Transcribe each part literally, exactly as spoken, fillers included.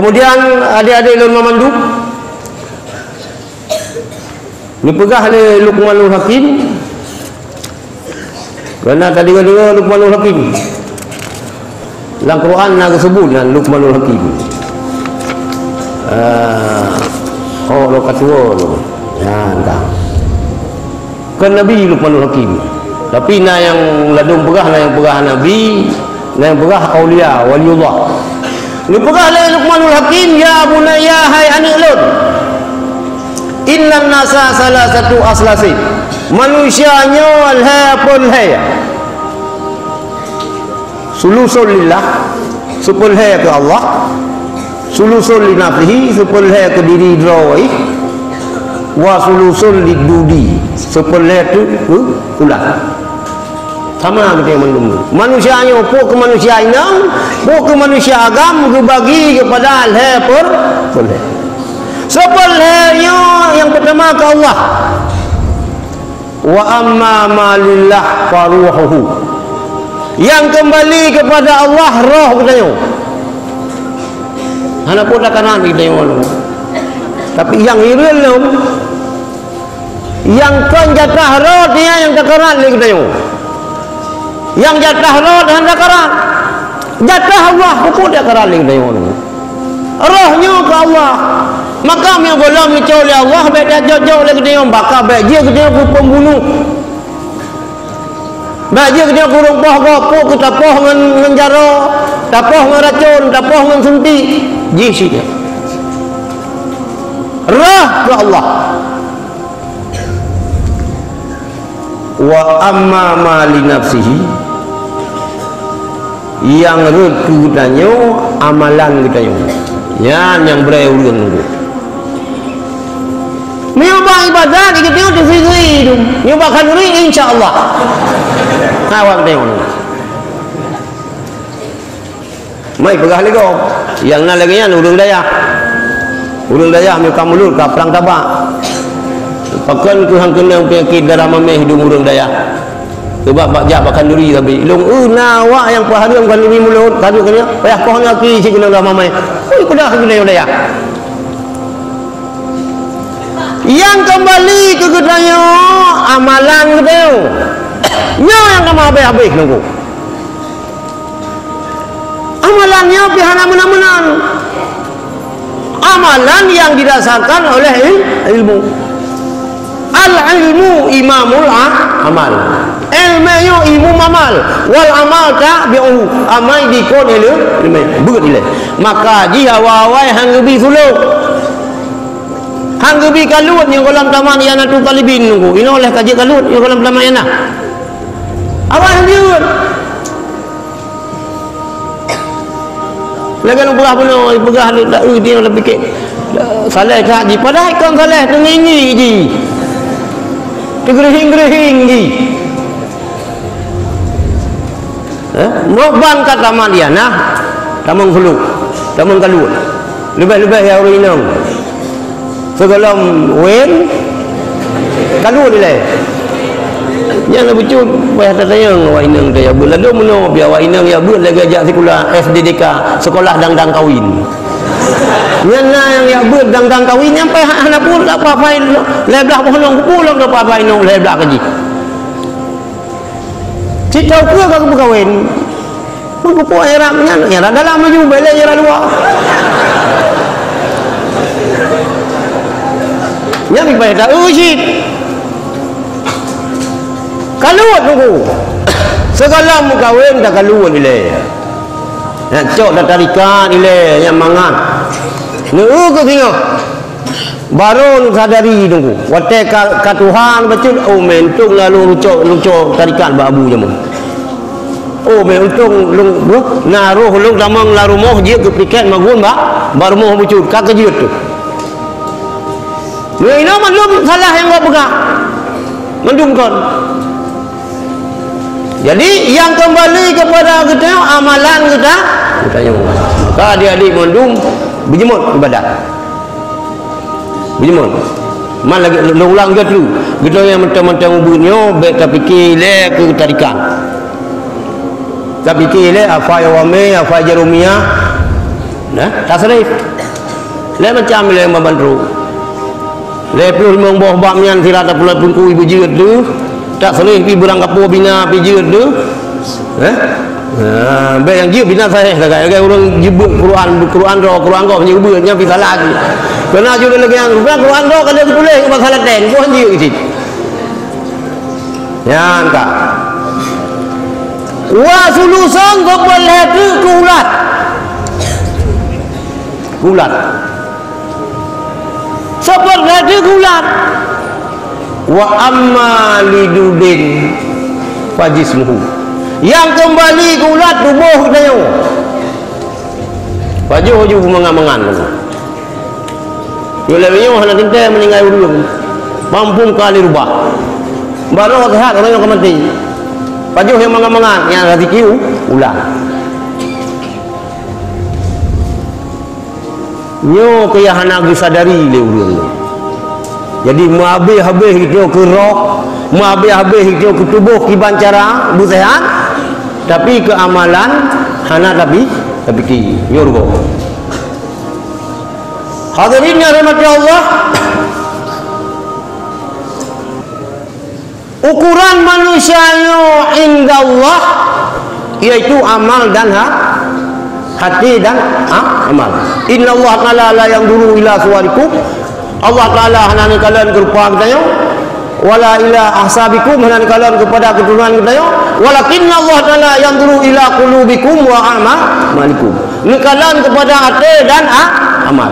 Kemudian, adik-adik lôn banmandum, neupeugah lé Luqmanul Hakim, karena tadeungoe-deungoe Luqmanul Hakim. Lam Quran na geuseubut nan Luqmanul Hakim. Ah, oh, lo katuwo lo. Ya, entah. Kon Nabi Luqmanul Hakim. Tapi na nyang ladôm peugah, na nyang peugah Nabi, na nyang peugah aulia, waliullah. Neupeugah lé Luqmanul Hakim, "Ya bunayya, hai aneuk lôn, innan nasa salasatu aslasin." Manusia nyoe lhèe peulhèe. Sulusul lillah, sipeulhèe keu Allah, sulusul li nafsihi, sipeulhèe keu diri droe, wa sulusul lidudi, sipeulhèe teuk keu ulat. Sama geutanyoe mandum. Manusia nyoe, peue keu manusia inong, peue keu manusia agam, geubagi keupada lhèe per-, peulhèe. Sipeulhèe nyoe nyang peutama keu Allah. Wa amma ma lillah fa ruhuhu. Nyang keumbali keupada Allah roh geutanyoe. Hana peue takaran geutanyoe. Tapi nyang hireuen lom, nyang kon jatah roh nyan nyang takaran lé geutanyoe. Nyang jatah roh hana takaran. Jatah Allah, peue takaran lé geutanyoe. Roh nyoe keu Allah. Maka meunyoe gohlom neucok lé Allah, bèk tajok-jok lé geutanyoe, maka bèk jeuet geutanyoe keu pembunuh. Bèk jeuet geutanyoe keu ureueng poh gob, peue keu tapoh ngon, ngon jaroe, tapoh ngon racôn, tapoh ngon suntik. Jih cit nyan. Roh keu Allah. Wa amma ma li nafsihi, nyang rhot keu geutanyoe amalan geutanyoe. Nyan nyang brèe ureueng nunggu. Meunyoe bak ibadat, geutanyoe teusiri dum. Meunyoe bak khanuri, insya Allah. Awak geutanyoe. Mai peugah lé gob. Nyang na lagèe nyan ureueng dayah. Ureueng dayah meunyoe ka mulod ka prang tabak. Pakon keuh han keunong peunyakét darah maméh dum ureueng dayah. Sabab bak jak bak khanduri sabé. Lôn eu na awak nyang peuhareuem khanduri mulod, ka jeuet keu nyan, payah poh nyoe aki cit keunong darah maméh. Ui, peugah keu ureueng dayah. Nyang keumbali keu geutanyoe amalan geutanyoe. Nyoe nyang teuma habéh-habéh nunggu. Amalan nyoe pih hana meunan-meunan. Amalan nyang didasarkan oleh il-, ilmu. Al-ilmu imamul a-, amal. Ileumèe nyoe imum amal. Wal amal tabi'uhu. Amai dikon ileumèe. Beuet ilèe. Maka jih awai-awai han geubi sulok. Han geubi kaluet nyang gohlom tamat I'anatul Thalibin nunggu. Inoe lheueh ka jeuet kaluet nyang gohlom tamat I'anah. Awai han jeuet. Lagèe lôn peugah bunoe, peugah lé, tak eu, dia tapike saleh that jih. Padahai kon saleh, teungingi jih. Teugeureuhing-geureuhing jih. Eh, meuban ka tamat I'anah, tamong sulok, tamong kaluet. Leubeh-leubeh ya ureueng inong. Sigohlom wen, kaluet ilèe. Nyan na bacut, payah tatanyong awak inong teuh jak beuet. Ladôm meunoe pih awak inong jak beuet lagèe jak sikula S D D K, sekolah dang-dang kawin. Nyan na nyang jak beuet dang-dang kawin, nyan payah hana pun, tak apa-apa, lhèe blah boh nong, pulom tak apa-apa inong lhèe blah ka jih. Cit teuka ka geupeukawen. Meukeupok nyang rab nyan, nyang rab dalam laju, bèk lé nyang rab luwa. Nyan meupaih ta eu cit. Kaluet nunggu. Sigohlom meukawen takaluet ilèe. Nyang cok lam tarekat ilèe, nyang mangat. Neu keu singoh. Barô neusadari nunggu, watèe ka, ka tuha bacut, oh, meuntông na lôn lucok, lucok tarekat bak Abu jameun. Oh, meuntông lôn, na roh lôn tamong lam rumoh jeuet keu piket magun bak, bak rumoh bacut, ka keujeuet teuh. Nyoe inoe mandum salah nyang gob peugah. Mandum kon. Jadi, nyang keumbali keupada geutanyoe amalan geuta-, geutanyoe. Ka adik-adik mandum beujeuet ibadat. Beujeuet. Man lagèe lôn ulang juga tu. Geutanyoe nyang mantong-mantong ubeut nyoe bèk tapike lé keu tarekat. Tapike lé hafai Awamé, hafai Jarumiyah. Nah, tasrif. Lé macam lé membantu. Lé puluh limong boh bab nyan sira tapulai pungkui beujeuet tu. Tasrif pi beurang kapo bina pi jeuet tu. Eh? Ha, bèk nyang jeuet bina sahih sagai. Lagèe ureueng jeuet Quran, Quran droe, Quran gob nyang jeuet, nyan pi salah lagi. Keunan jeuet lagèe nyan, Quran droe ka lheueh geutuléh bak salah teng, boh jeuet cit. Nyan ka. Wa sulusan, seupeuleubèh teuk keu ulat. Keu ulat. Seupeuleubèh teuk keu ulat. Wa amma li dudin fajismuhu. Nyang keumbali keu ulat tuboh geutanyoe. Pajoh ju mangat-mangat. Nyoe lagèe nyoe hana teuntèe meuninggai ureueng. Mampum ka lé rubah. Baroe seuhat, ureueng nyoe ka maté. Pajoh nyang mangat-mangat, nyang rasiki u-, ulat. Nyoe keuh nyang hana geusadari lé ureueng. Jadi, meuhabéh-habéh geutanyoe keu roh, meuhabéh-habéh geutanyoe keu tuboh kiban cara beuseuhat, tapi keu amalan hana tapi, tapike. Nyoe rugoe. Hadirin yang dirahmati Allah, ukuran manusia nyoe indallah, yaitu amal dan ha-, hati dan, ha, amal. Innallaha ta'ala la yanzuru ila suwarikum. Allah Ta'ala hana neukalon keu rupa geutanyoe. Wala ila ahsabikum, hana neukalon keupada keuturonan geutanyoe. Walakinnallaha ta'ala yanzuru ila qulubikum wa a'malikum. Neukalon keupada até dan a-, amal.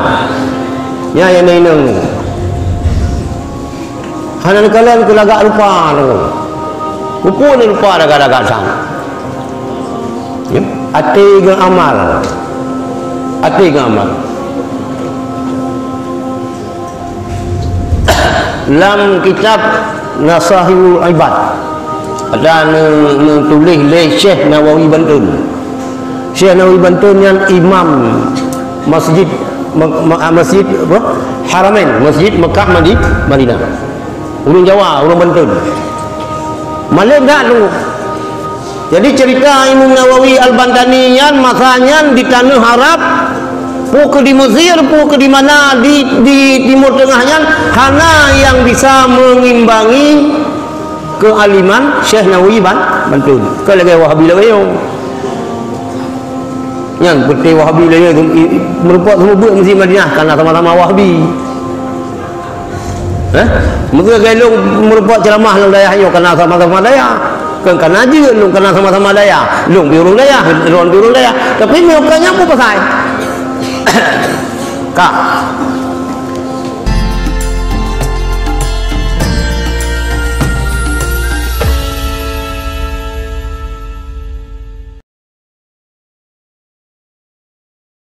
Nyan nyang inong. Hana neukalon keu lagak rupa tu. Peue-peue rupa lagak-lagak san. Ya, até ngon amal. Até ngon amal. Lam kitab Nasaihul Ibad, ada ne-, neutuléh lé Syekh Nawawi Banten. Syekh Nawawi Banten nyan imam masjid, ma-, ma-, masjid apa? Haramain, Masjid Mekah Madi-, Madinah. Ureueng Jawa, ureueng Banten. Malém that tu. Jadi, cerita Imam Nawawi Al-Bantani nyan, masa nyan di tanoh Arab, peue keuh di Mesir, peue keuh di mana, di, di Timur Tengah nyan, hana nyang bisa mengimbangi keualiman Syekh Nawawi Ban-, Banten. Kon lagèe Wahabi lagèe nyoe. Nyan, beutôi Wahabi lagèe nyoe, i-, i-, meureumpok seumeubeuet Mesjid Madinah, karena sama-sama Wahabi. Eh? Meukeue lôn meureumpok ceuramah lam dayah nyoe kana sama-sama dayah. Kon kana jeuet lôn kana sama-sama dayah. Lôn pih ureueng dayah, droen pih ureueng dayah. Tapi meunyoe ka nyan peue pasai? Ka.